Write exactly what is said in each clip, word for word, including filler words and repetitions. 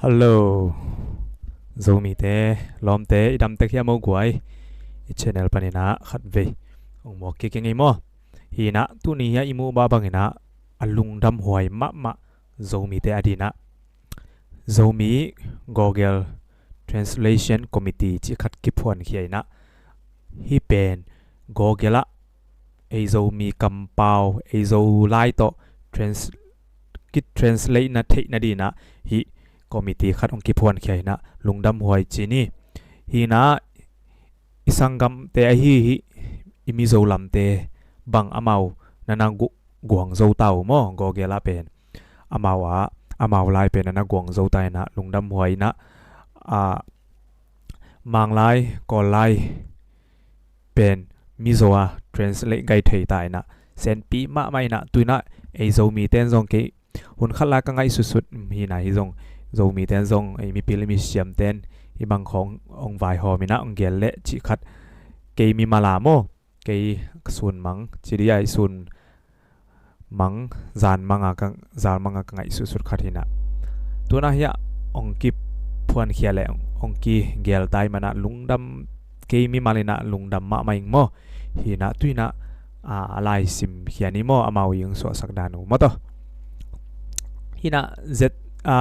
Hello. Zomite, lawmte, i damtek hiam o guai? I channel paninah khatvei hong muak kik ing ei maw? Hinah tuni hiah i muh bah banginah a lungdamhuai mahmah Zomite a dinah Zomi Google Translation Committee cih khat kiphuankhia inah, hih pen Google ah ei Zomi kampau, ei Zolai tawh trans-, kitranslate na theih nadinah hih committee khat hong kiphuankhia inah lungdamhuai ci ni. Hinah i sanggamte ahi hih i Mizo lamte bang amau nana gu-, guangzo ta uh maw, Google ah pen. Amau ah, amau lai pen nana guangzo ta inah lungdamhuai inah, a, Manglai, Kawllai pen Mizo a translate gai thei ta inah, senpi mahmah inah, tuinah ei Zomite in zong kei hun khat lai ka ngaihsutsut hinah, hi zong Zomite in zong ei mipil i misiamte in hi bang khawng hong vaihawm inah hong gel leh cih khat kei mimal a maw, kei sunmang ci dih a, i sunmang, zanmang a ka, zalmang a ka ngaihsutsut khat hinah. Tunah hiah hong kiphuankhia leh hong kigel ta i manah lungdam, kei mimal inah lungdam mahmah ing maw. Hinah tuinah, a, a laisim khia ni maw, amau i hong suahsak dan uh maw tawh. Hinah Z, a,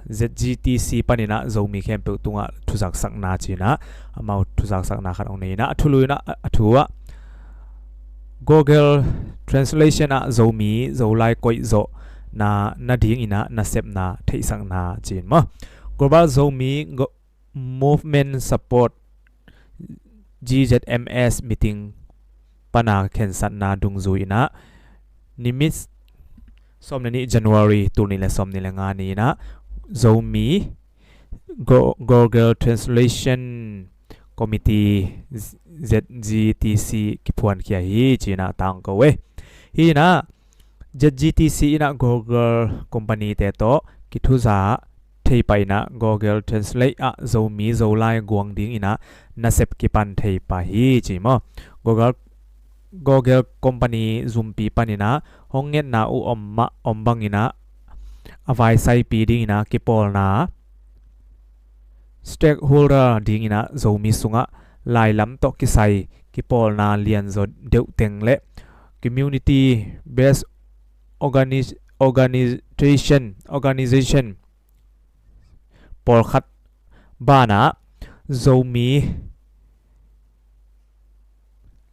Z G T C paninah Zomi khempeuh tungah thuzaksakna cinah amau thuzaksakna khat hong nei inah, a thulu inah, a, a thu ah Google Translation ah Zomi Zolai koihzawhna nadinginah nasepna theihsakna cin maw. Global Zomi Go-, Movement Support, G Z M S meeting pana khensatna dungzui inah, nimit sawm le nih January, tul nih le sawm nih le nga ni inah Zomi Go-, Google Translation Committee, Z G T C kiphuankhia hi cinah tangko e. Hinah Z G T C inah Google company te tawh kithuza thei pah inah Google Translate ah Zomi Zolai guang dinginah nasep kipan thei pah hi ci maw. Google, Google company zumpi paninah hong ngetna uh om mah om banginah a vaisaipi dinginah kipawlna, stakeholder dinginah Zomi sungah lailam tawh kisai kipawlna lianzaw deuhteng le community based organi-, organization, organization pawlkhat banah Zomi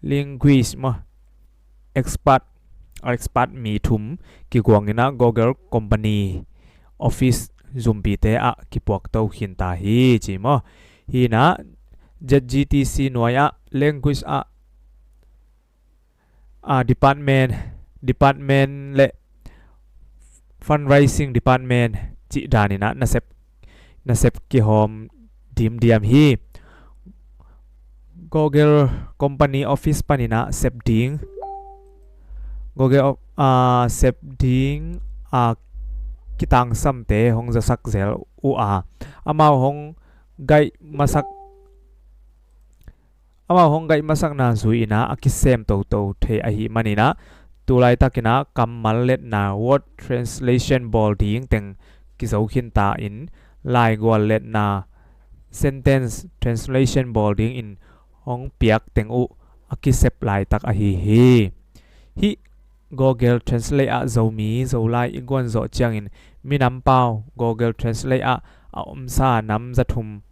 linguist maw, expert, expert mi thum kiguanginah Google company office zumpite ah kipuakto khinta hi ci maw. Hinah Z G T C nuai ah language ah, a, department, department le fundraising department cih daninah nasep, nasep kihawm dimdiam hi. Google company office paninah sep ding, Google of-, a, sep ding a kitangsamte hong zasak zel uh a, amau hong gaih masak, amau hong gaih masakna zui inah a kisem toto thei ahih maninah, tu laitakinah kammal letna, word translation bawl ding teng kizo khinta in, laigual letna, sentence translation bawl dingin hong piak teng uh a kisep laitak ahi hi. Hih Google Translate ah Zomi Zolai i guanzawh ciangin minam pau Google Translate ah a omsa nam zathum,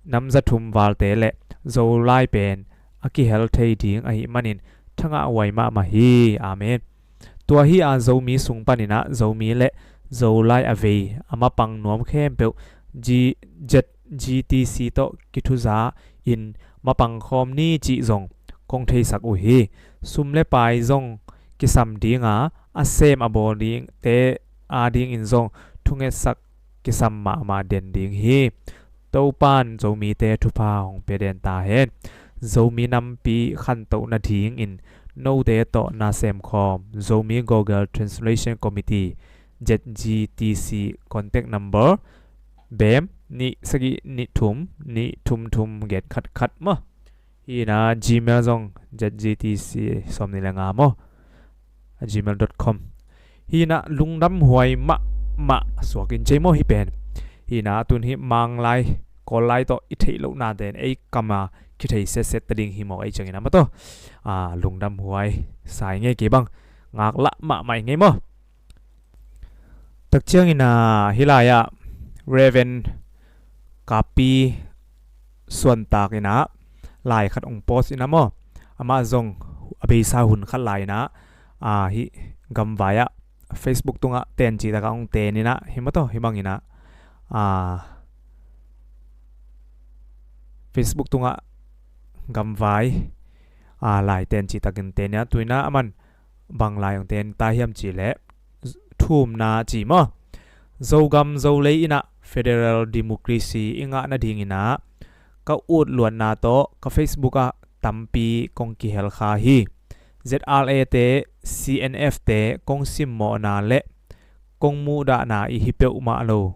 nam zathum valte le Zolai pen a kihel thei ding ahih manin thangah huai mahmah hi. Amen. Tua hi a Zomi sung paninah Zomi le Zolai a vei a mapang nuam khempeuh G-, Z G T C tawh kithuza in mapang khawm ni cih zong kong theisak uh hi. Sum le pai zong kisam dinga, a sem a bawl dingte a dingin zong thungetsak kisam mahmah den ding hi. Topan Zomite thupha hong pia den ta hen. Zomi nampi khantoh nadingin note tawh na semkhawm Zomi Google Translation Committee, Z G T C contact number bem nih sagih nih thum nih thum thum gen khat khat maw. Hinah Gmail zong Z G T C sawm nih le nga maw, a, gmail dot com. Hinah lungdam huai mahmah suak in cei maw hih pen. Hi na, a tun hih Mang lai, Kawl lai tawh i theih loh na ten ei kam a kithei setset ta ding hi maw, ei ciangin a maw taw. A, lungdam huai sa ing ei, kei bang ngaklah mahmah ing ei maw. Tak ciangin a, hih lai ah Reverend Kapi Suantak in a lai khat hong post in a maw. Amah zong a beisa hun khat lai in a, a, hih gamvai ah Facebook tungah ten cih tak ah hong ten in a, hi maw taw, hih bangin a, a, Facebook tungah gamvai, a, lai ten cih takin ten in a, tu in a aman bang lai hong ten ta hiam cih leh, thumna ci maw. Zogam Zolei in a federal democracy i ngah nadingin a ka ut luatna tawh ka Facebook ah tampi kong kihel kha hi. Z R A te, C N F te kong simmawhna le kong muhdahna i hi peuhmah lo.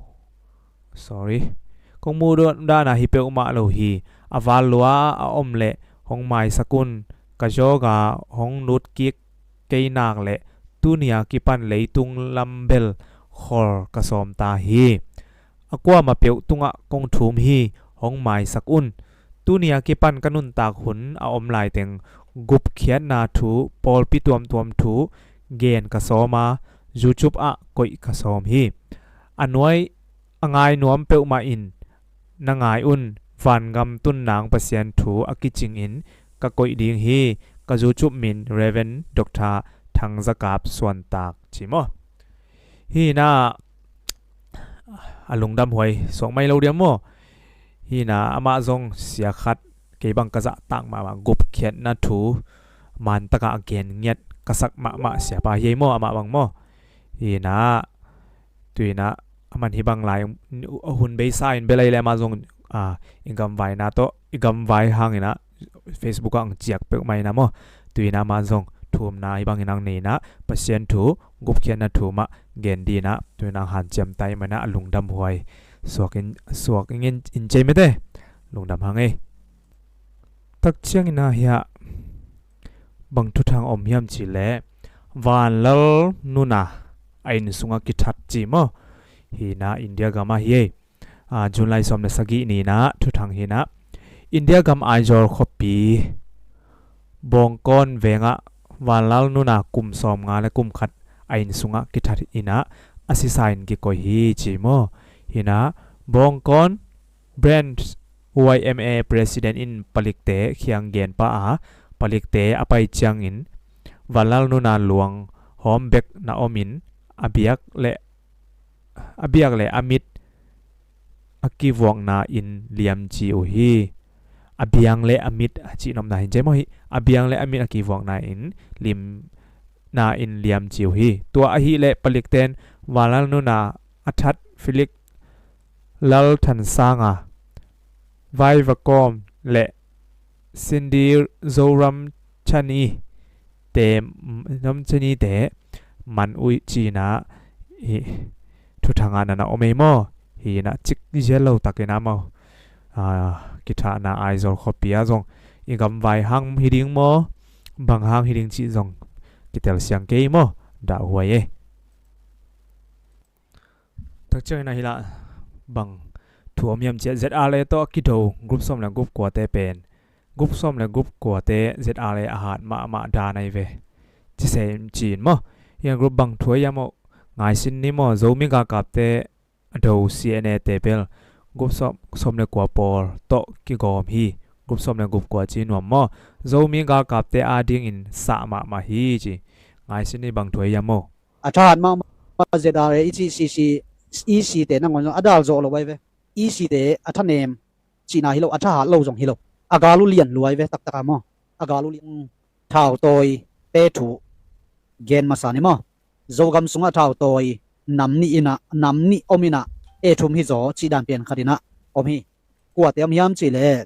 Sorry. Kong muhdahna hi peuhmah lo hi. A val lua a om le hong maisak un, ka zawga hong nutkik kei nak le tuni a kipan leitung lam bel khol ka sawm ta hi. A kuamah peuh tungah kong thum hi, hong maisak un. Tuni a kipan ka nuntak hun a om laiteng gupkhiatna thu, pawlpi tuamtuam thu gen ka sawm a, YouTube ah koih ka sawm hi. A nuai a ngai nuam peuhmah in na ngai un, vangam tun nang Pasian thu a kicingin ka koih ding hi. Ka YouTube min Reverend Doctor Thang Za Kap Suantak ci maw. Hi na, a lungdam huai suak mai lo diam maw. Hi na, amah zong sia khat, kei bang ka zahtak mahmah, gupkhiatna thu man takah a gen ngiat ka sak mahmah siapa hi ei maw, amah bang maw. Hi na, tu in a, aman hih bang lai a hun beisa in bel ei le amah zong, a, i gamvaina tawh, i gamvai hangin a Facebook ah hong ciak peuhmah in a maw. Tu in a amah zong thumna hih bangin hong nei in a, Pasian thu, gupkhiatna thu mah gen ding in a, tu in a hanciam ta ahih manin a lungdam huai suak in, suak in, in cei mete. Lungdam hang ei. Tak ciangin a hiah bang thuthang om hiam cih leh, vanlal nuna a inn sungah kithat ci maw. Hi na, India gam ah hi ei. A, June lai sawm le sagih ni in a thuthang hi na, India gam Aizawl khuapi Bawngkawn vengah vanlal nuna kum sawmnga le kum khat a inn sungah kithat in a, a sisa in kikoih hi ci maw. Hi na, Bawngkawn Branch Y M A President in palikte khiang gen pah a, palikte a pai ciangin vanlal nuna luang hawm bek na om in, a biak le, a biak le a mit a kivuakna in liam ci uh hi. A biang le a mit a cih nopna hi cei maw hi. A biang le a mit a kivuakna in lim na in liam ci uh hi. Tua ahih leh palikten vanlal nuna a that Felix Lalthansanga, Vai Vakawm le Cindy Zoramchani te, Ramchani te man uh ci in a, hi, thuthang ah na na om ei maw. Hi na, cik zial lo takin a maw. A, kithahna Aizawl khuapi ah zong i gamvai hang hi ding maw, bang hang hi ding cih zong kitelsiang kei maw. Dah huai ei. Tak ciangin a hih lai bang thu om hiam cih leh, Z R A tawh a kido group sawm le group kuate pen, group sawm le group kuate Z R A a hat mahmah dan ahi ve. Ci sem ci in maw. Hiah group bang thu ahi hiam maw, ngaihsun ni maw. Zomi galkapte a do C N A te bel group sawm, sawm le kua pawl tawh kigawm hi. Group sawm le group kua ci nuam maw. Zomi galkapte adingin sah mahmah hi ci. Ngaihsun ni bang thu ahi hiam maw. A thahat mahmah Z R A i cih C C, E C te nangawn zong a dal zawh lo ahi ve. E C te a thanem cihna hi lo, a thahat lo zong hi lo. A gal uh lian lua ahi ve taktak a maw. A gal uh lian. Thautawi te thu gen masa ni maw. Zogam sungah thautawi nam nih in a, nam nih om in a, e thum hi zaw cih dan pian khat in a om hi. Kuate om hiam cih leh,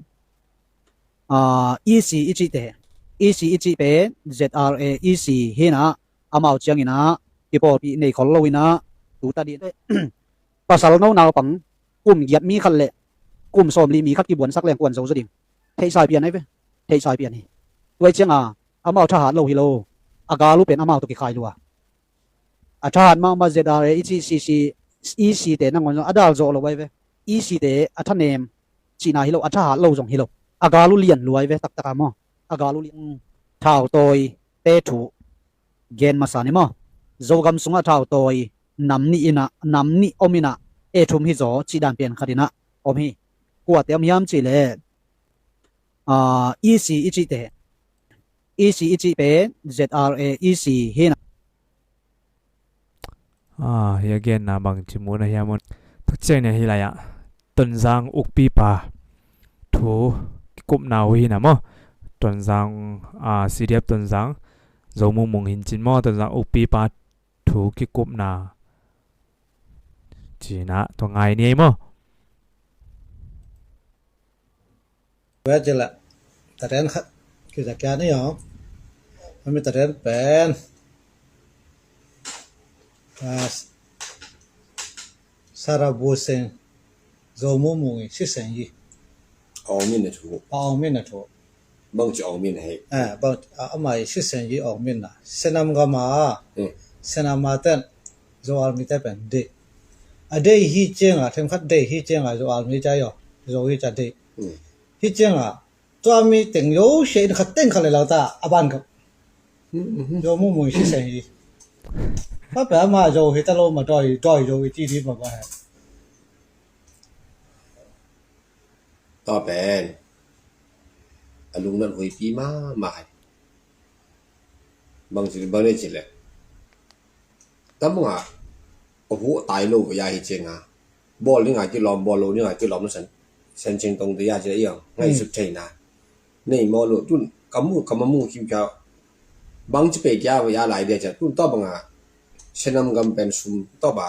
a, E C i cihte, E C i cih pen Z R A E C hi in a, amau ciangin a kipawlpih nei khol lo in a, tu ta ding. Pasal no naupang kum giat mi khat le kum sawmli mi khat kibuansak leng kuan zo zaw ding. Theihsa pian ahi ve. Theihsa pian hi. Tua ciang a, amau thahat lo hi lo. A gal uh pen amau tawh kikhai lua. A thahat mahmah Z R A i cih C C, E C te nangawn zong a dal zawh lo ai ve. E C te a thanem cihna hi lo, a thahat lo zong hi lo. A gal uh lian luai ve taktak a maw. A gal uh lian. Thau tawi te thu gen masa ni maw. Zogam sungah thau tawi nam nih inah, nam nih om inah, e thum hi zaw cih dan pian khat inah om hi. Kuate om hiam cih leh, ah, E C i cihte, E C i cih pen Z R A E C hi na. Ah, hi a genna bangci mun a hiam un. Tuk ciang nia hi lai ah Tonzang ukpipa thu kikupna uh hi na maw. Tonzang, ah, C D F Tonzang Zo Mung Mung hin cin maw, Tonzang ukpipa thu kikupna cina tua ngai ni ei maw. Tua cila taden khat kiza kia ni aw. Ami taden pen, ah, Sarabu Seng Zo Mung Mung i si seng yi. Aw min a thu. Aw min a thu. Bangci awng min a hei. Ah, bang, ah, amah i sisen yi awng min a. Senam gam a. Hmm. Senam a ten Zo Army te pen deih. A deih hi ciang a, themkhat deih hi ciang a, Zo Army ca yo. Zo hi ca deih. Hmm. Hi ciang a, tua mi teng yo sia in khat teng khat le lau ta, a ban gam. Hmm, hmm. Zo Mung Mung i sisen yi. Pa pe ama Zo hi ta lo ma doi, doi Zo i ci di ma ba he. Tua pen a lungnat huipi mahmah hi. Bang ci, bang ne ci leh, tam bang a, a hu tai lo ya hi ciang a, bawl ding a kilawm, bawl lo ding a kilawm na san, san cing tong te ya ci leh, iang ngai sut thei na. Nei maw lo tun ka mu, ka ma mu kim kia. Bang ci pe kia ya lai dia cia tun tua bang a, Senam gam pen sum tua ba,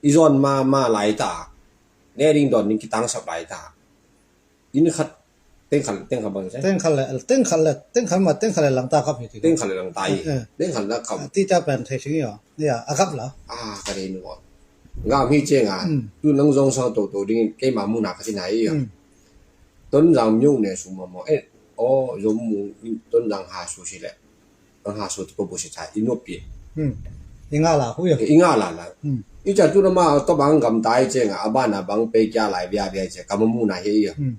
i zon ma, ma lai ta. Ne ding don ding kitang sap lai ta. In khat, teng khat, teng khat bang se. Teng khat le, teng khat le, teng khat ma, teng khat le lang ta kap hi ti. Teng khat le lang ta hi. Eh. Teng khat le kap. Ti ta pen thei sing yo. Ya, a kap la. Ah, ka dei nu. Ngam hi ciang a. Hmm. Tu nang zong sang to to ding in, kei ma mu na ka ci na hi yo. Hmm. Tonzang myo ne su ma mo. Eh, oh, Zo Mung Mung, Tonzang ha su si le. Ang ha su ti po bu si ta, i nupi. Hmm. I nga la, hu yo. I nga la la. Hmm. I ca tu na ma, to bang gam tai ciang a, a ban a bang pe kia lai, bia, bia ciang, ka ma mu na hi yo. Hmm.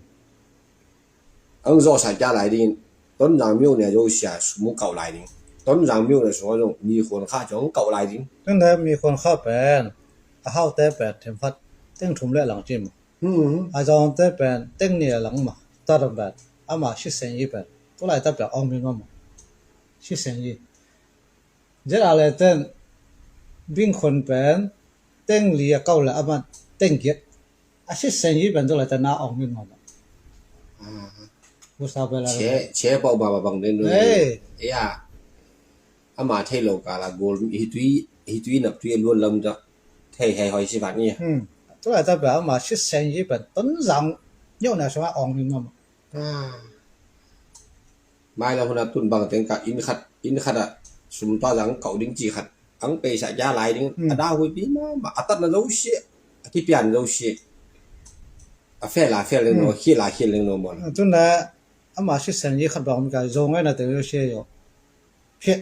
Ang zo sa kia lai ding, Tonzang myo ne zo sia, su mu kau lai ding. Tonzang myo ne su zo, mi khuan kha zong kau lai ding. Teng ne mi khuan kha pen, a hau te pen, themkhat, teng thum le lang cim. Hmm. A zong te pen, teng ni a lang ma, ta dong pen, ama sisen yi pen, tu lai ta pen, ong min ma ma. Sisen yi. Zet a le ten, bing khon pen, teng li a kau le, ama teng giat. A sisen yi pen tu lai ta na ong min ma ma. Ah. Hu sa pen la. Che, che pau ba ba bang den du. Hey. Ya. Ama thei lo ka la gol, hi tui, hi tui nap tui luan lam ta. Thei hei hoi si van ni. Hmm. Tu lai ta pen ama sisen yi pen Tonzang nyo na sung a ong min ma ma. Ah. Mai la hun a tun bang teng ka in khat, in khat a sum ta zang kau ding ci khat. Ang pe sa ja lai ding. Hmm. A da hui pi ma ma. A tat na zo si. A ki pian zo si. A fe la fe leng no, hmm, hi la hi leng no mo. Tun na ama sisen yi khat bang mi ka zo ngai na te zo si yo. Phe.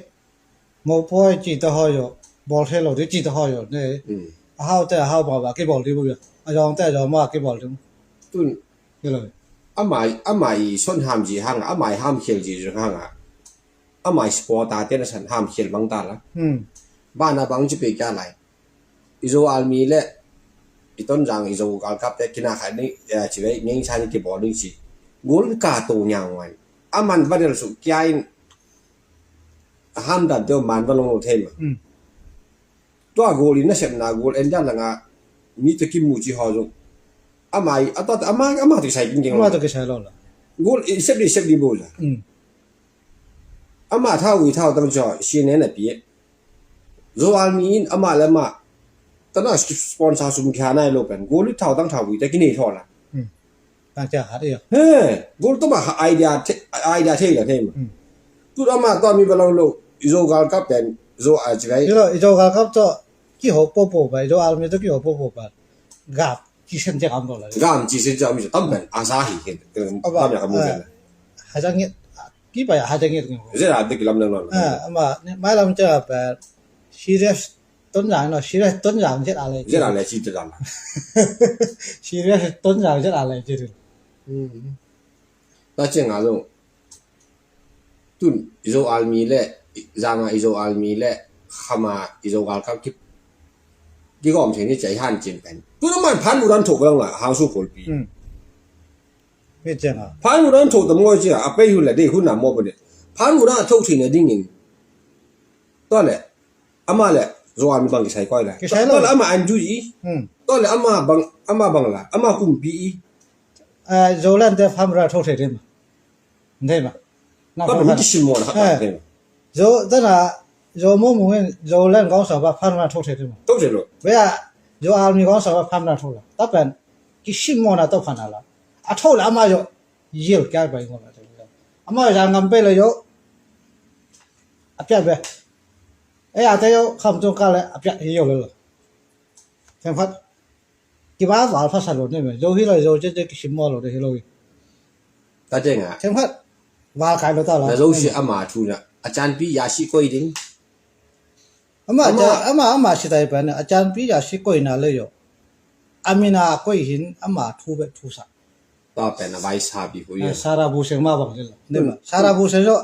Mopawi ci ta hawi uh, bawl thei lo ding ci ta hawi uh ne. Mm. A hau te a hau ma ba kibawl ding uh bia. A zawng te a zawng ma kibawl ding. Tun. Hi lo. Amai, amai son ham ci hang, amai ham khial ci hang a. Amai sport a te na san ham khial bang ta la. Hmm. Ba na bang ci pe kya lai. I Zo Army le i Tonzang i Zo galkap te kina khai ni, eh, ci vei ngeng sa ni kibawl ding ci. Gol ka to nyang wan. Aman vanel su kya in a ham dan te man va long lo thei ma. Mm. Tua gol in na sep na gol en dan langa mi te kimu ci ho zong. Amai, a tua, ama, ama te kisai king king lo. Ama te kisai lo la. Gol i sep di, sep di bo la. Mm. Ama thau i thau tang cho, si ne na pi. Zo Army in ama le ama. Tana sponsor sum kia nai lo pen. Gol i thau tang thau i te kinei tho la. Mm. Tang cia hat iyo. He, gol to ma idea the, idea the la the ma. Hmm. Tu ama to mi balang lo, i Zo galkap pen, Zo a ci gai. Ilo, i Zo galkap to, ki ho po po ba, i Zo Army to ki ho po po ba. Gap, ci sen cia kam lo la. Gam ci sen cia mi tam pen, a sa hi ken, tam ya kam lo pen. Ha jang ngiat, ki ba ya ha jang ngiat ngiat. Zera de ki lam nang lo. Ah, ama, mai lam cia pen, serious Tonzang no, serious Tonzang zet a lei. Zet a lei, si Tonzang. Serious Tonzang zet a lei, zet a lei. Ta ciang a zong. Tun, i Zo army le, zanga i Zo army le, khama i Zo galkap ki, kigawm thei ni cia i hanciam pen. Tun a man phan mudan thok bang la, hang su kolpi. Hmm. Phan mudan thok tam ngoi cia, a pei hun le, dei hun na mo bane. Phan mudan a thok thei na dingin. Tua le, ama le, Zo army bang kisai koi la. Kisai lo. Tua le, ama an ju i. Hmm. Tua le, ama bang, ama bang la, ama kumpi i. Zoland te phan mudan thok thei ding ma. Ndei ma. Zo, tana, Zo mo mungin, Zoland gawng sa ba phan na thok thei thei mo. Thok thei lo. Bea, Zo army gawng sa ba phan na thok la. Ta pen, kisim mo na to phan na la. A thok la ama yo, yil kya ba ngol la. Ama yo, zang ngam pe la yo. A pia be. E a te yo, kham tung ka le, a pia yo le lo. Themkhat. Kiba val phasa lo ne me. Zo hi lo, zo ce ce kisim mo lo de hi lo hi. Ta ce nga. Themkhat. Val kai lo ta la. Na zo si ama thu na. A can pi ya si koi ding. Ama, ama, ama, ama si tai pa ne. A can pi ya si koi na le yo. Amina koi hin ama thu be thu sa. Tua pen a vai sa pi hu ya. Sara bu seng ma bang le. Ne ma. Sara bu seng yo.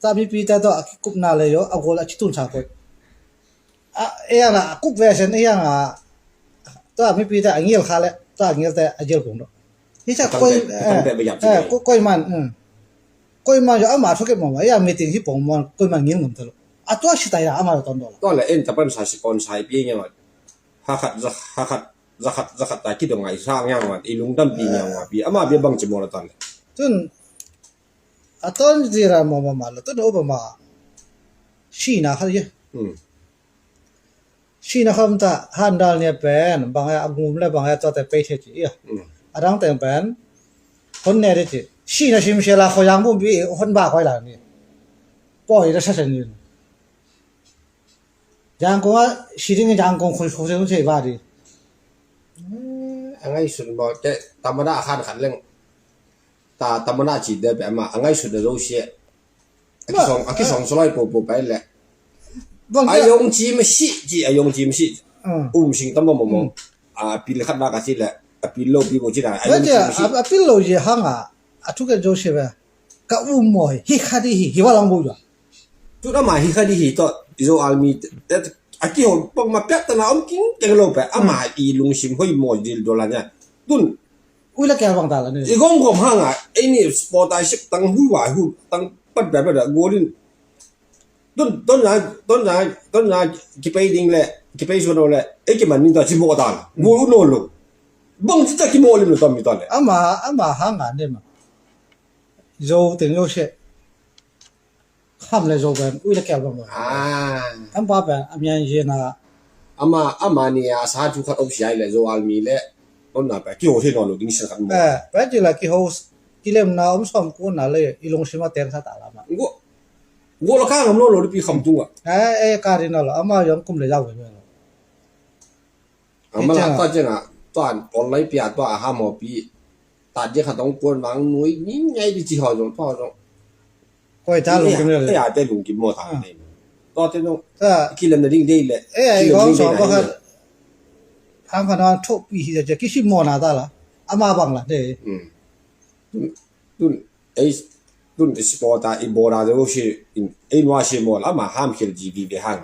Ta mipi ta to a kikupna le yo, a gol a ci tun sa koi. A, e ang a kup ve sen, e ang a, ta mipi ta a ngil kha le, ta ngil ta a jil kong do. Hi sa koi, koi man, koi man yo ama thok ke mo, e ang meeting hi pong mo, koi man ngil ngam ta lo. A tua si ta ya ama ton do la. Tua le en ta pan sa si kon sa pi nge ma. Ha khat, za, ha khat, za khat, za khat ta ki do ngai sa nge ma, i lungdam pi nge ma pi, ama pi bang ci mo la ton. Tun, A ton zira mawmawmah lo, tun Obama sihna khat hi. Sihna khawm ta handal nia pen bang a gum le bang a tuate pei thei ci ia. A dang teng pen hon ne dih ci. Sihna simsia la khuazang bumpi hon ba khuai la ni. Pawi da sa sen ni. Zangkong ah si ding in Zangkong khoi khoi sei ba dih. A ngaihsun maw te tamada a khan khat leng. Ta tamana ci de pe ama a ngaihsut na zo sia. A kisong a kisong solai po po pai le. A yong ci ma si ci a yong ci ma si. Um sing tam mo mo. A pil khat na ka ci le a pil lo pi mo ci na a yong ci ma si. A pil lo ye hang a a thu ken zo sia ba. Ka um mo hi khat hi hi wa lang bo ya. Tu ama hi khat hi to zo almi a kihon pong ma piak ta na om king keng lo pe ama i lungsim hoi mo dil do la nya. Tun Ui la kya bang ta la ni. I gom gom hang a, ei ni sport a sik tang hu wa hu, tang pat pat pat a golin. Ton ton na, ton na, ton na kipei ding le, kipei suan lo le, ei kiman ni ta ci mo ta la. Gol u no lo. Bang ci ta ki mo lim lo ta mi ta le. Ama, ama hang a ne ma. Zo teng zo se. Kham le zo pen ui le kel bang bang. Am pa pen a mian ye na. Ama ama ni a sa thu khat om siai le zo almi le ton na pe ki ho the no lo ding sa khat mo. Eh, pe ti la ki ho ki lem na om som ku na le i long sima ten sa ta la ma. Ngo ngo la ka ngam lo lo pi kham tung a. Eh, eh, ka ri na lo ama yom kum le yau ve lo. Ama la ta jeng a to an online pi a to a ha mo pi. Ta dia kha tong kuan wang nui ni ngai di ci ho zong to zong. Koi ta lungkim le. Ya te lungkim mo ta ne. To te zong. Kilam na ding dei le. Eh, ai gong song ba kha. Hang kha na tho pi hi ja ki si mo na ta la. Ama bang la de. Tun ei tun sport a i bora de si in ei nua si mo la ama ham khel ji bi be hang.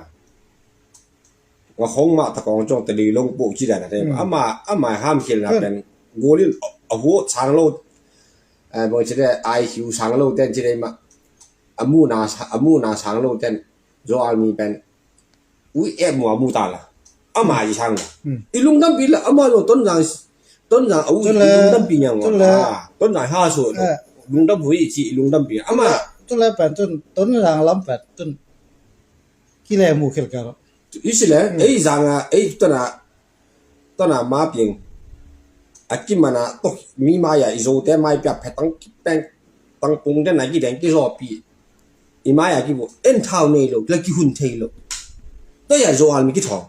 Nga khong ma ta kong chong ta li long po ci da na te ama ama ham khel na pen golin a hu sang lo. Bang ci de I Q sang lo ten ci de ma amu na amu na sang lo ten zo almi pen ui e mu amu ta la ama ji sang la i lungdam pi la ama lo ton jang ton jang au i lungdam pi nyang wa ton jang ha so lungdam hui ci i lungdam pi ama tu le pen tun ton jang lam pen tun ki le mu khel ka lo. Isi le ei zanga ei tana tana ma pieng a ki mana to mi maya i zo te mai pia phe tang ki peng tang pung den a ki den ki zo pi i maya ki bu en thau nei lo la ki hun thei lo. To ya zo almi ki thong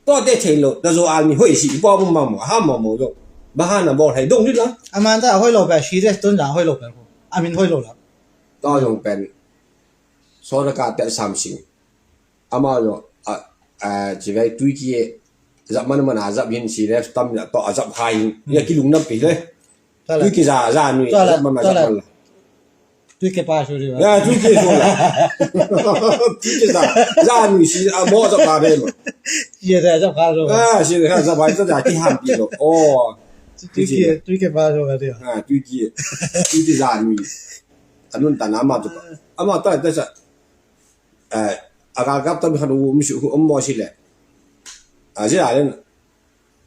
to te thei lo ta zo almi hoi si i pa bu ma mo ha ma mo zo ba ha na bo thei dong ni la. Aman ta hoi lo pe si de tun jang hoi lo pe amin hoi lo la. To jong pen so da ka pe sam sing. Amau zong a, a, ci vei tuiki zap man man a zap hin si le tam na tawh a zap kha hin. Ya kilung nam pi le. Tuiki za za nui a zap man a zap man la. Tuiki pa su di ba. Ya tuiki su la. Tuiki za za nui si a mo zap kha be lo. Ye da zap kha lo. Ah si da zap kha za ki ham pi lo. Oh. Tuiki tuiki pa su ka di. Ah tuiki tuiki za nui. Anun ta na ma tu. Ama ta ta sa. A galkap tam khat um si um maw si le. A zia len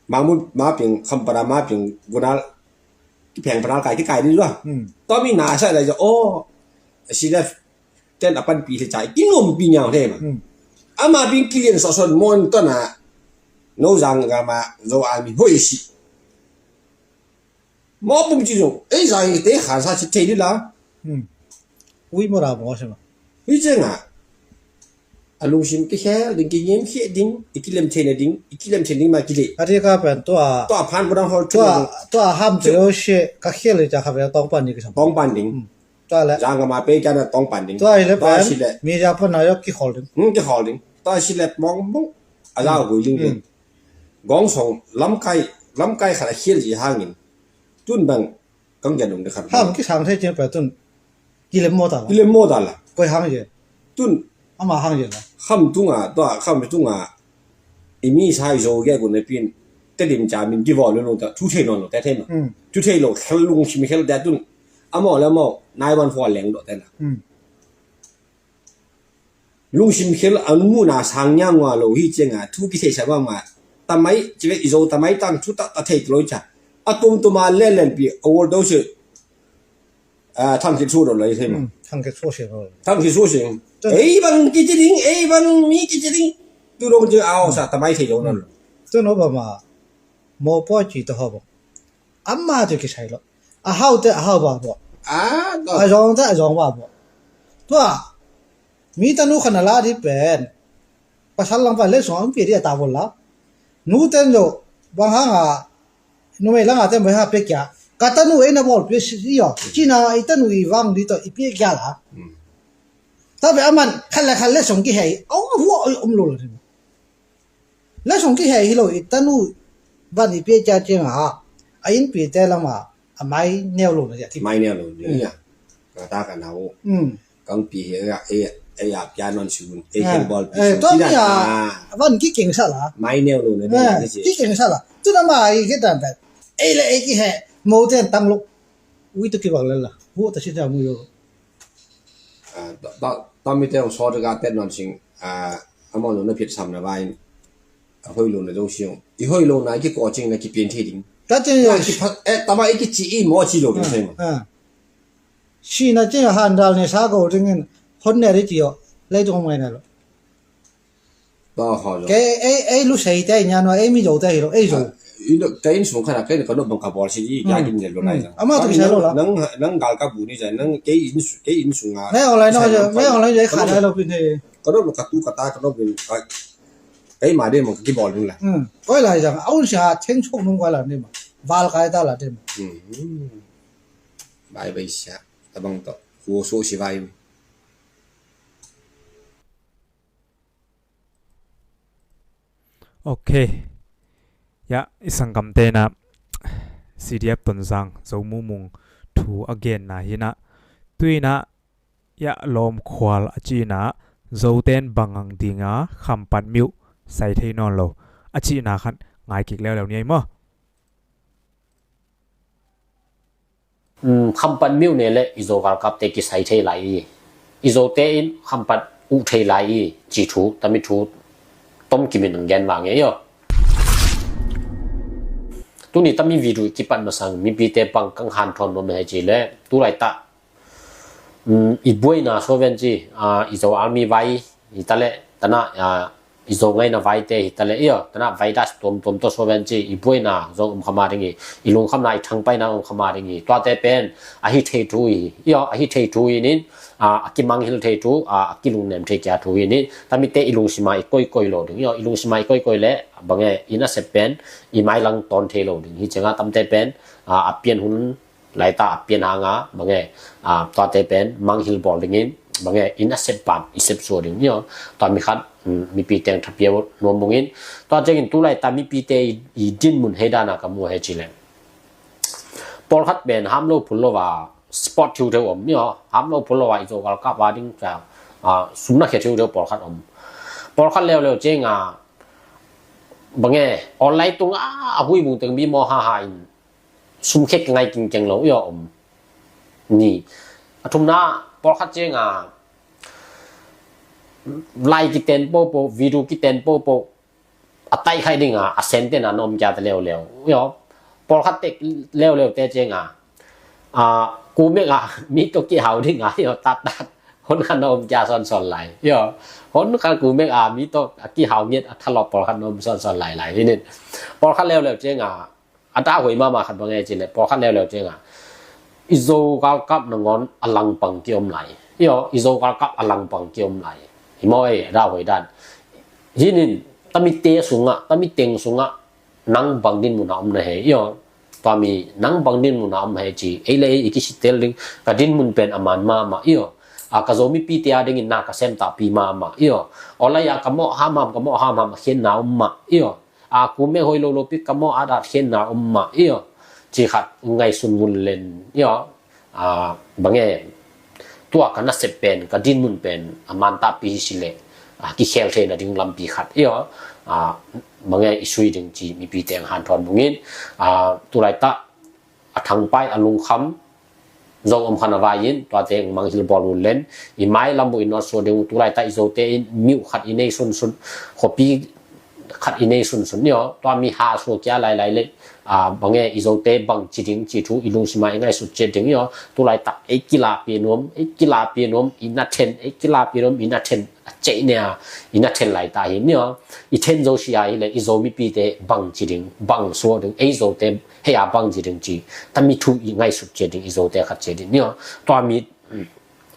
mangmun maping khampara maping gunal kipheng panal kai kikai ding zua. Tami na sa lai zua o si le ten a panpi le cai kinom pi nyau te ma. Ama bing kilian sawsawt mon tona no zang gama zo a mi hoi si. Mawpum ci zong ei zang i te khansa ci thei dila. Ui mora maw sema. Ui cenga a lungsim kikhel ding kingim khia ding i kilem theina ding i kilem theina ding ma kile. A ri ka pen tua tua phan budang hol tua tua ham te o she ka khel i ta kha ve tong pan ni kisam. Tong pan ding. Tua le zang gama pe kana tong pan ding. Tua i le pen mi ja pan na yo kikhol ding. Kikhol ding. Tua si le mong mong a zau gui ling ding. Gong song lamkai lamkai khat a khial ji hangin tun bang kang gen dong de khat. Ham ki sang thei chin pa tun kilem mo ta la. Kilem mo ta la. Koi hang je. Tun ama hang je la. Kham tunga to kham tunga i mi sai zo ge gun ne pin te dim cha min ki vol lo ta thu thei non lo te thei ma. Thu thei lo khel lung sim khel da tun. Amo le mo nai ban fo leng do te la. Lungsim khel an muna sang nya ngua lo hi chenga thu ki thei sa ma ma. Tamai chive i zo tamai tang thu ta ta thei lo cha. A tum tuma le len pi a wol do se. A thang ki thu do lai thei ma. Thang ki thu se lo. Thang ki thu se. Ei bang ki ti ding ei bang mi ki ti ding. Tu dong je a o sa tamai thei lo non. Tu no ba ma. Mo po chi to ho ba. Ama te kisai lo. A hau te a hau ba bo. A zong te a zong ba bo. Tua mi tanu khana la di pen. Pasal lang pa le song ang pi di a ta bo la. Nu ten lo bang hang a nu mei lang a ten bai ha pe kya. Ka tanu e na bol pe si yo. China i tanu i wang di to i pe kya la. Ta be aman khat le khat le song ki hei. Au hua oi om lo la. Le song ki hei hi lo i tanu ban i pia cia ciang a a in pi te lama a mai neu lo na cia ki. Mai neu lo ni ya. Ka ta ka nau. Kang pi he ya e e ya pia non si un e hel bol pi. To ni ya ban ki keng sa la. Mai neu lo na ni ya ki keng sa la. Tu na mai ki tan ta. E le e ki he mo ten tang lo. Ui tu ki bang le la. Hu ta si ta mu yo. Tami te ong sawt ga tet non sing a mo no na phit sam na vai a hoi lo na do siong i hoi lo na ki ko ching na ki pin thi ding. Ta ching yo ki pha e tama i ki chi i mo chi lo ding sai ma. Si na ching han dal ne sa go ding in hon ne ri ti yo. Lai tu ngai na lo. Kei ei ei lu sei te nya no ei mi zo te hi lo ei zo. Ka in sung khana kei ka no bang ka bol si i ya kin ne lo lai. Ama tu sa lo la. Nang nang gal ka bu ni sa nang kei in kei in sung a. Nai online no jo nai online jo kha dai lo pin he. Ka no ka tu ka ta ka no pin kei ma de mo ki bol ni la. Koi lai jang aun sa theng chok nung koi la ni ma. Val kai ta la de ma. Bai bai sa tabang to. Ko so si bai. Ok. Ya i sangkam tena C D F Tonzang Zo Mumung thu a genna hina tuina ya lawm khual a cina Zoten bangang dinga khampat miuh sai thei nawn lo a cina khan ngai kik leuleu ni ai maw? Khampat miuh ne le i zo galkapte kisai thei lai i i zote in khampat uh thei lai i ci thu tami thu tom kimin ang gen vang ei aw. Tuni tami video kipat masang mipite pang kang han thon nom he ci le tu lai ta i buaina so ven ci i zo army vai i ta le tana i zo ngaina vaite hi ta le i aw tana virus tuamtuam tawh so ven ci i buaina zong om khama ding i i lungkhamna i thangpaina om khama ding i tuate pen a hi thei thu i i aw a hi thei thu i nin a kimanghil thei thu a kilungnem thei kia thu i nin tamite i lungsima i koikoi lo ding i aw i lungsima i koikoi le bange i nasep pen i mailang ton thei lo ding hi cianga tamte pen a pian hun laita a pian hanga bange tuate pen manghil bawl dingin bange i nasep pan i sep sua ding i aw tua mi khat Mipi teng thapiau nuam bungin, tua ciangin tulai ta mipite i dinmun hei dana ka mu hei cileh, pawlkhat pen ham lo phul lo a sport thiutheu om ni aw, ham lo phul lo a i Zo World Cup a ding ca sumna khia thiutheu pawlkhat om. Pawlkhat leuleu cianga bange online tunga a hui bung teng bi maw haha in sum khek ngai kingkeng lo i aw om. Ni a thumna, pawlkhat cianga lai kiten popo, video kiten popo, a taihkhaih dinga a sentena na om kia ta leuleu i aw. Pawlkhat tek leuleu te cianga kumek a mi tawh kihau dinga i aw, tattat hon khat na om kia sawnsawn lai i aw. Hon khat kumek a mi tawh a kihau ngiat a thalawp pawlkhat na om sawnsawn lai lai hi nin. Pawlkhat leuleu cianga a dahhuai mahmah khat bang e cileh, pawlkhat leuleu cianga i Zo galkap nangawn a langpang kiom lai i aw, i Zo galkap a langpang kiom lai. Hi maw e, a dahhuai dan hi nin. Tamite sungah, tamiteng sungah nang bang dinmun a om na hei i aw. Tua mi nang bang dinmun a om hei ci, ei le ei i kisitel ding, ka dinmun pen a man mahmah i aw. A ka Zo mipite a dingin na ka semtahpi mahmah i aw. Awlai a ka mawh hamham, ka mawh hamham a khenna om mah i aw. A kumek hoi lo lopi ka mawh adat khenna om mah i aw. Ci khat ngaihsun vun len i aw. Bange tua ka nasep pen, ka dinmun pen a mantahpi hi sileh kikhel theina ding lampi khat i aw. Bange i sui ding ci mipite ang hanthawn bungin, tulaitah a thangpai a lungkham Zo om khan a vai in, tuate ang manghil bawl un len i mailam uh i nawtsuah ding uh. Tulaitah i Zote in miuh khat i nei sunsun, khuapi khat i nei sunsun ni aw. Tua mi hahsuah kia lailai le bange i Zote bang ci ding ci thu i lungsima i ngaihsut ciat ding i aw. Tulaitah ei kilapia nuam, ei kilapia nuam i na then, ei kilapia nuam i na then a ceih nia i na then laitah hi ni aw. I then zo sia hileh i Zo mipite bang ci ding, bang suah ding, ei Zote hei a bang ci ding ci tami thu i ngaihsut ciat ding i Zote khat ciat ding ni aw. Tua mi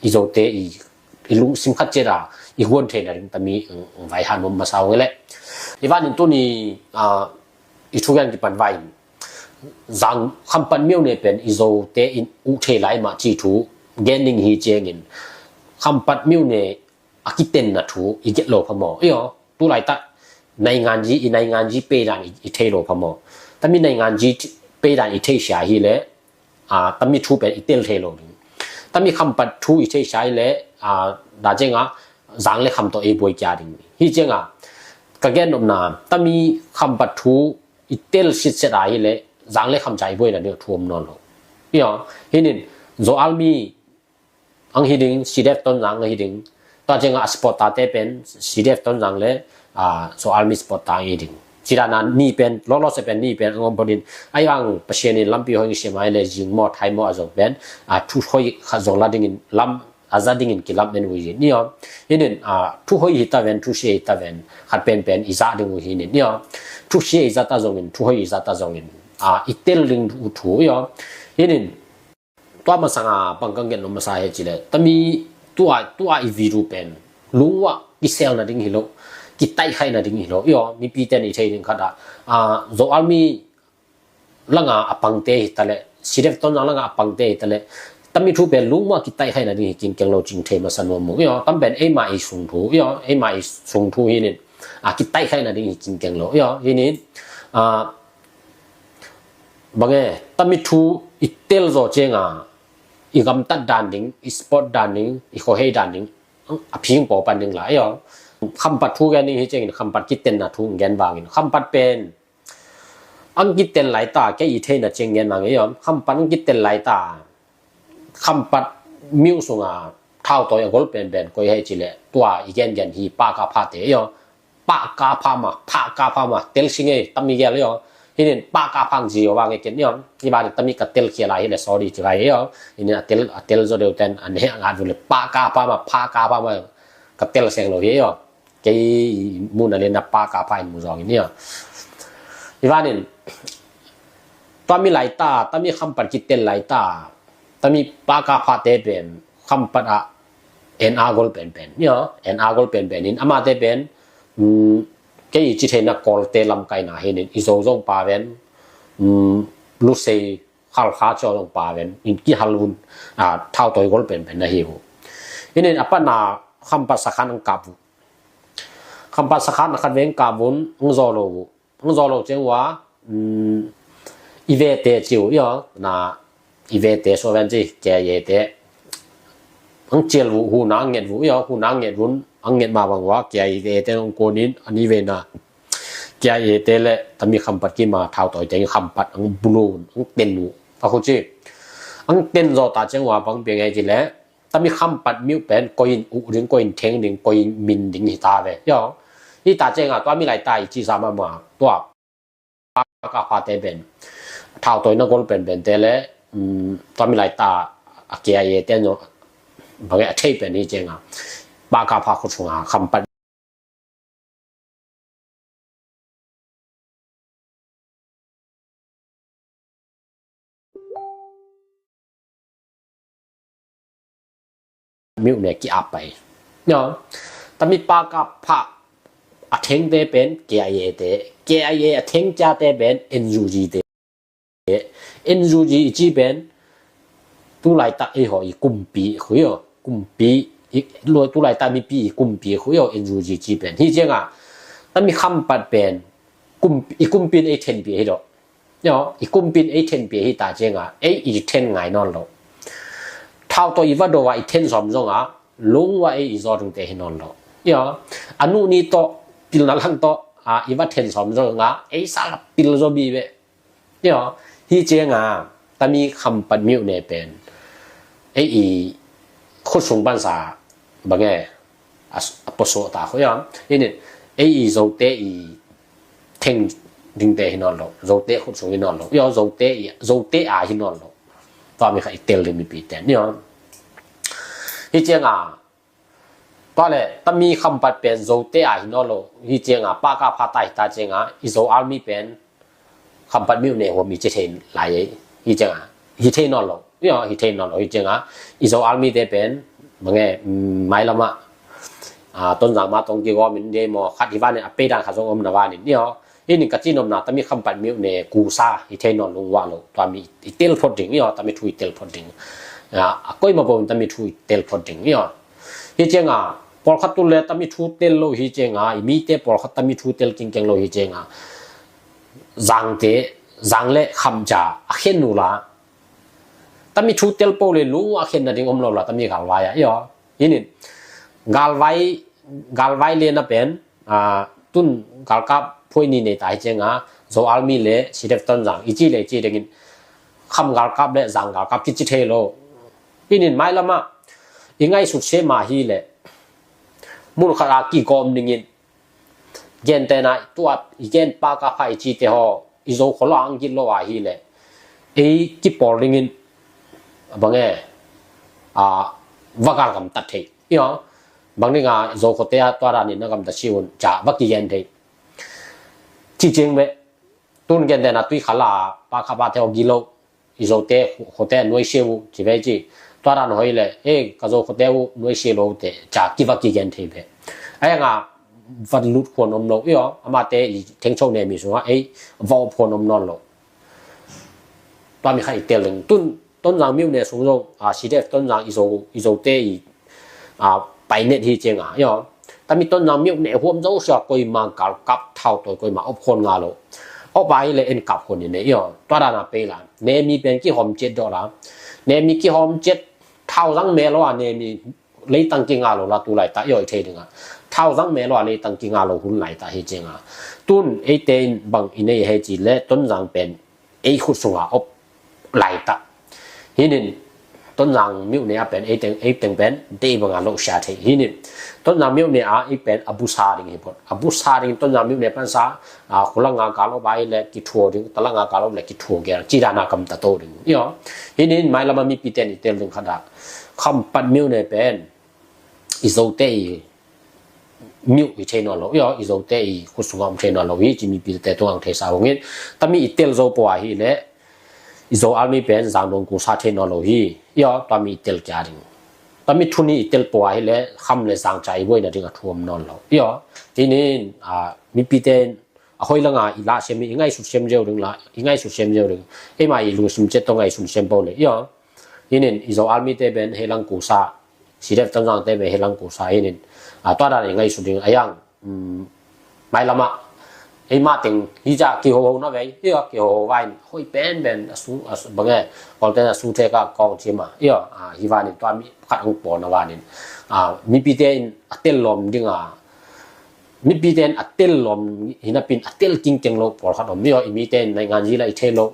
i Zote i lungsim khat ciat a i huan theina ding tami vai han nuam masa uh hileh. I vanin tuni i thugen kipan vai in, zang Khampat miuh ne pen i Zote in uh thei lai mah ci thu gen ding hi ciangin, Khampat miuh ne a kitenna thu i get lo pha maw i aw. Tulaitah nainganji, i nainganji peidan i thei lo pha maw. Tami nainganji peidan i thei sia hileh tami thu pen i tel thei lo ding. Tami Khampat thu i thei sia hileh da cianga zang le kham tawh ei buai kia ding hi cianga, ka gen nopna tami Khampat thu i tel sitset a hileh zang le kham ca i buaina ding thu om nawn lo. I aw, hinin Zo Army ang hi ding, C D F Tonzang ang hi ding. Tua cianga a supporter te pen C D F Tonzang le Zo Army supporter ang hi ding. Cidana ni pen lawlawse pen ni pen ang om phonin, ai ang Pasian in lampi hoi ngi siamai le zing maw thai maw a zong pen thu hoi khat zong la dingin lam a za dingin kilam en uh hi ni aw. Hinin thu hoi hi ta ven, thu sia hi ta ven, khat penpen i za ding uh hi ni ni aw. Thu sia i za ta zongin, thu hoi i za ta zongin i tel ding uh thu i aw. Hinin tua masanga bang ka gen lo masa he cileh, tami tua tua i video pen lungua kiselna ding hi lo, kitaihkhaihna ding hi lo i aw. Mipite in i thei ding khat ah Zo Army langa a pangte hi taleh, C D F Tonzang langa a pangte hi taleh, tami thu pen lungua kitaihkhaihna ding hi kingkeng lo cing thei masa nuam uh i aw. Tam pen eima i sung thu i aw, eima i sung thu hinin a kitaihkhaihna ding hi kingkeng lo i aw. Hinin bange tami thu i tel zaw cianga i gamtat dan ding, i sport dan ding, i khuahei dan ding a phing pawpan ding la i aw. Khampat thu gen ding hi ciangin Khampat kitenna thu gen vangin, Khampat pen ang kiten laita, kei i theina ciang gen vangin i aw. Khampat ang kiten laita, Khampat miuh sunga thautawi a gol penpen koi hei cileh tua i gengen hi Paka Phate i aw. Paka Pha ma, Paka Pha ma, tel sing ei, tam i gel i aw. Hinin Paka Pha ang ci aw vang e ken i aw. I bani tami ka tel khia lai hileh sorry ci gai i aw. Hinin a tel, a tel zaw deuh ten a neh a ngat vun le Paka Pha ma, Paka Pha ma, ka tel seng lo hi i aw. Kei muna le na Paka Pha in mu zawng in i aw. I vanin tami laita, tami Khampat kiten laita, tami Paka Phate pen Khampat ah en a gol penpen i aw, en a gol penpen in amate pen kei i ci theina Kawlte lamkaina hinin i Zo zong paven, Lusei, Khalkha ciaw zong paven in kihal vun thautawi gol penpen na hi uh. Hinin a patna Khampat sakhan ang kap uh. Khampat sakhan a khat veng kah vun ang zaw lo uh. Ang zaw lo ciang uh a, um, i vete ci uh, i aw, na i vete suaven ci, K I A te. Ang cial uh, huna ang nget uh, i aw, huna ang nget vun, ang nget ma bang uh a, K I A te nong kunin, a ni ve na. K I A te le, tami khampat kima, thau tawi teng khampat, ang bulun, ang ten uh. A khu ci. Ang ten zaw ta ciang uh a, bang piang e ci le, tami khampat miuh pen, koi in uh ding, koi in theng ding, koi in min ding hi ta ve. Yo. Hi ta ciang a, tua mi lai ta i ci sa ma ma, tua. Paka pha te pen. Thau tawi na gol pen pen te le, um, tua mi lai ta a K I A te no. Bang e a thei pen hi ciang a. Paka pha khut sung a, khampat miuh ne ki ap pai. No. Tami paka pha a theng te pen K I A te. K I A a theng cia te pen N U G te. N U G i ci pen tu laitak ei haw i kumpi khu yo. Kumpi, i, lo tu laitak mipi i kumpi khu yo, N U G ci pen. Hi ciang a, tami khampat pen, kum, i kumpi in ei thenpi hi do. Yo, i kumpi in ei thenpi hi ta ciang a, ei i then ngai nawn lo. Thau tawi i va do a i then sawm zong a, lung uh a ei i zaw ding te hi nawn lo. Yo, a nu ni tawh, pilna lang tawh, a, i va then sawm zong a, ei sa la pil zaw bi ve. Yo, hi ciang a, tami khampat miuh ne pen. Ei i khut sung pan sa, bang e, a, a pua suah ta khu yo. Hi nin, ei i Zote i theng ding te hi nawn lo. Zote khut sung hi nawn lo. Yo, Zote i, Zote a hi nawn lo. Tua mi kha i tel ding mipi ten. Yo. Hi ciang a, tua le, tami khampat pen Zote a hi nawn lo. Hi ciang a, paka pha ta hi ta ciang a, i Zo army pen, khampat miuh ne huam hi ci thei lai ei. Hi ciang a, hi thei nawn lo. Yo, hi thei nawn lo, hi ciang a, i Zo army te pen, bang e, mm, mailam a, a, Tonzang ma tawh kigawm in de maw, khat hi van in, a pei dan khat zong om na van in, yo. Hi nin ka ci nopna, tami khampat miuh ne, kusa, hi thei nawn lung uh a lo, tua mi i tel phot ding, yo, tami thu i tel phot ding. A, a koima bawm tami thu i tel phot ding, yo. Hi ciang a, pawlkhat tu le tami thu tel lo hi ciang a, i mite pawlkhat tami thu tel kingkeng lo hi ciang a, zangte, zang le kham ca, a khen uh la. Tami thu tel po le lung uh a khen na ding om lo la, tami galvai a, yo. Hi nin, galvai, galvai le na pen, a, tun galkap phuai ni nei ta hi ciang a, Zo army le C D F Tonzang, i ci le i ci ding in, kham galkap le zang galkap ki ci thei lo. Hi nin mailam a, i ngaihsut se ma hi le, mun khat a kigawm ding in, gen te na, tua, i gen paka pha i ci te haw, i Zo khua lo ang git lo a hi le, ei kipawl ding in, bang e, a, va gal gamtat thei. Yo, bang ding a, Zo khuate a tua dan in na gamtat si un, ca, va kigen thei. Ci ciang ve, tun gen te na tui kha la, paka pha te haw gilo, i Zote, khuate nuai sia uh, ci ve ci. Tua dan hoi le, e, ka Zo khuate uh, nuai sia lo te, ca, kiva kigen thei ve. A yang a, va lut khuan om lo, yo, amate i thengcho ne mi sung a, ei, va op khuan om nawn lo. Tua mi kha i tel ding. Tun, Tonzang miuh ne sung zong, a, C D F Tonzang i Zo, i Zote i, a, painet hi ciang a, yo. Tami Tonzang miuh ne huam zo sia koima galkap thau tawi koima op khuan nga lo. Op a hi le en kap khuan i ne, yo. Tua dan a pei la. Ne mi pen kihawm ciat dawh la. Ne mi kihawm ciat thau zang me lo a ne mi leitang kinga lo la tu laitak yo i thei ding a. Thau zang me lo a leitang kinga lo hun laitak hi ciang a. Tun eite in bang i nei hei ci le Tonzang pen ei khut sung a op laitak. Hi nin Tonzang miuh ne a pen ei teng, ei teng pen dei bang a lo sia thei. Hi nin Tonzang miuh ne a ei pen a busa ding hi phot. A busa ding Tonzang miuh ne pan sa, a, khua la nga gal op a hi le kithuo ding, ta la nga gal op le kithuo gel. Ci dan a gamta to ding. Yo. Hi nin mailam a mipi ten i tel ding khat a. Khampat miuh ne pen i Zote i miuh hi thei nawn lo. Yo, i Zote i khut sung a om thei nawn lo hi, ci mipi te tung ang thei sa hong in. Tami i tel zo po a hi le, i Zo army pen zang dong kusa thei nawn lo hi. Yo, tua mi i tel kia ding. Tami thu ni i tel po a hi le, kham le zang ca i buai na ding a thu om nawn lo. Yo, hi nin, a, mipi ten, a hoi lang a, i la siam, i ngaihsut siam zeu ding la, i ngaihsut siam zeu ding. Ei ma i lu sim chet to ngaihsut siam po le. Yo, hi nin, i Zo army te pen, hei lang kusa, C D F Tonzang te pen, hei lang kusa, hi nin. A, tua dan i ngaihsut ding, a yang, um, mailamah eimah teng hi ca kihoho na vei, io, kihoho vain hoi pen pen a su, a su, bange, Pawlten a su theka kawng cima, io, a, hi vanin tua mi khat hong pawlna vanin, a, mipite in a tel lawm dinga, mipite in a tel lawm hinapin a tel kingkeng lo pawlkhat om, io, i mite in naingan hi la i thei lo,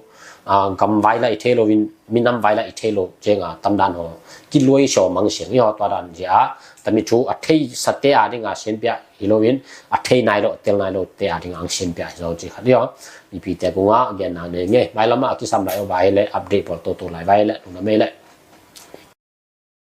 a, gam vai la i thei lo in, minam vai la i thei lo, cenga tamdan ho kiluai sawm ang siang, io, tua dan zia, tami thu a thei sate a dinga sianpia hi loin, a thei nai lo, a tel nai lo te a dinga ang sianpia hi lo ci khat, io. Mipite kungah genna nei nge, mailamah a kisam lai o vai le, update pawl toto lai vai le, lungna mei le.